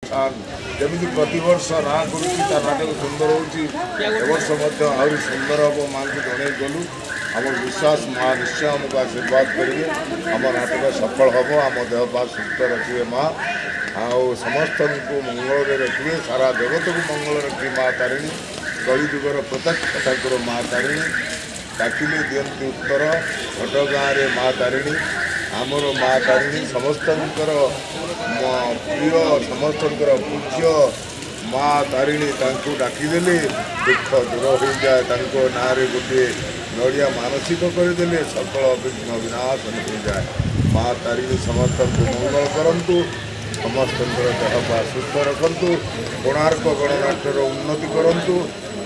ଯେମିତି ପ୍ରତିବର୍ଷ ନାଁ କରୁଛି, ତା ନାଟକ ସୁନ୍ଦର ହେଉଛି, ଏ ବର୍ଷ ମଧ୍ୟ ଆହୁରି ସୁନ୍ଦର ହେବ। ମାଆଙ୍କୁ ଜଣେଇ ଗଲୁ। ଆମର ବିଶ୍ୱାସ, ମା ନିଶ୍ଚୟ ଆମକୁ ଆଶୀର୍ବାଦ କରିବେ। ଆମ ନାଟକ ସଫଳ ହେବ। ଆମ ଦେହ ପା ସୁସ୍ଥ ରଖିବେ ମା, ଆଉ ସମସ୍ତଙ୍କୁ ମଙ୍ଗଳରେ ରଖିବେ। ସାରା ଜଗତକୁ ମଙ୍ଗଳ ରଖିବେ ମା ତାରିଣୀ। କଳିଯୁଗର ପ୍ରତ୍ୟକ୍ଷ ଠାକୁର ମା ତାରିଣୀ। ଡାକିଲେ ଦିଅନ୍ତି ଉତ୍ତର। ଘଟଗାଁରେ ମା ତାରିଣୀ, ଆମର ମା ତାରିଣୀ, ସମସ୍ତଙ୍କର ପ୍ରିୟ, ସମସ୍ତଙ୍କର ପୂଜ୍ୟ ମା ତାରିଣୀ। ତାଙ୍କୁ ଡାକିଦେଲେ ଦୁଃଖ ଦୂର ହୋଇଯାଏ। ତାଙ୍କ ନାଁରେ ଗୋଟିଏ ନଡ଼ିଆ ମାନସିକ କରିଦେଲେ ସକଳ ବିଘ୍ନ ବିନାଶନ ହୋଇଯାଏ। ମା ତାରିଣୀ ସମସ୍ତଙ୍କୁ ମଙ୍ଗଳ କରନ୍ତୁ, ସମସ୍ତଙ୍କର ଦେହ ପା ସୁସ୍ଥ ରଖନ୍ତୁ, କୋଣାର୍କ ଗଣନାଟ୍ୟର ଉନ୍ନତି କରନ୍ତୁ।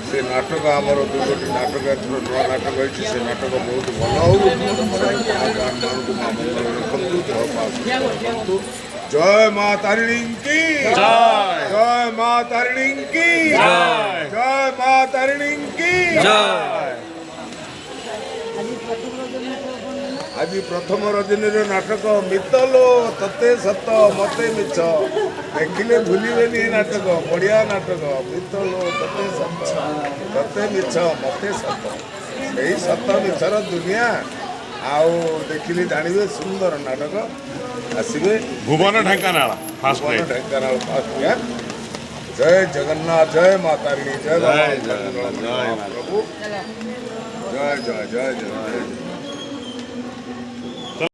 ସେ ନାଟକ, ଆମର ଦୁଇଗୋଟି ନାଟକ ଏଥର ନୂଆ ନାଟକ ହେଇଛି, ସେ ନାଟକ ବହୁତ ଭଲ ହଉ। କଳାକାରମାନଙ୍କୁ ମା ମଙ୍ଗଳ ରଖନ୍ତୁ, ଦେହ ପା ସୁସ୍ଥ ରଖନ୍ତୁ। ଜୟ ମା ତାରିଣୀ କି ଜୟ। ମା ତାରିଣୀ କି ଜୟ। ମା ତାରିଣୀ କି। ଆଜି ପ୍ରଥମ ରଜନୀ ନାଟକ କ'ଣ ହେଲା? ଆଜି ପ୍ରଥମ ରଜନୀର ନାଟକ ମିତଲୋ ତତେ ସତ ମତେ ମିଛ। ଦେଖିଲେ ଭୁଲିବେନି ଏ ନାଟକ, ବଢିଆ ନାଟକ। ମିତଲୋ ତତେ ସତ ତତେ ମିଛ ମତେ ସତ, ଏଇ ସତ ମିଛର ଦୁନିଆ। ଆଉ ଦେଖିଲେ ଜାଣିବେ, ସୁନ୍ଦର ନାଟକ, ଆସିବେ। Bhuban Dhenkanal fast Bhuban night. Dhenkanal fast. ଜୟ ଜଗନ୍ନାଥ, ଜୟ ମା ତାରିଣୀ, ଜୟ ବାବା ଜୟ ଜଗନ୍ନାଥ, ଜୟ ମା। ପ୍ରଭୁ, ଜୟ ଜୟ ଜୟ ଜୟ ଜୟ।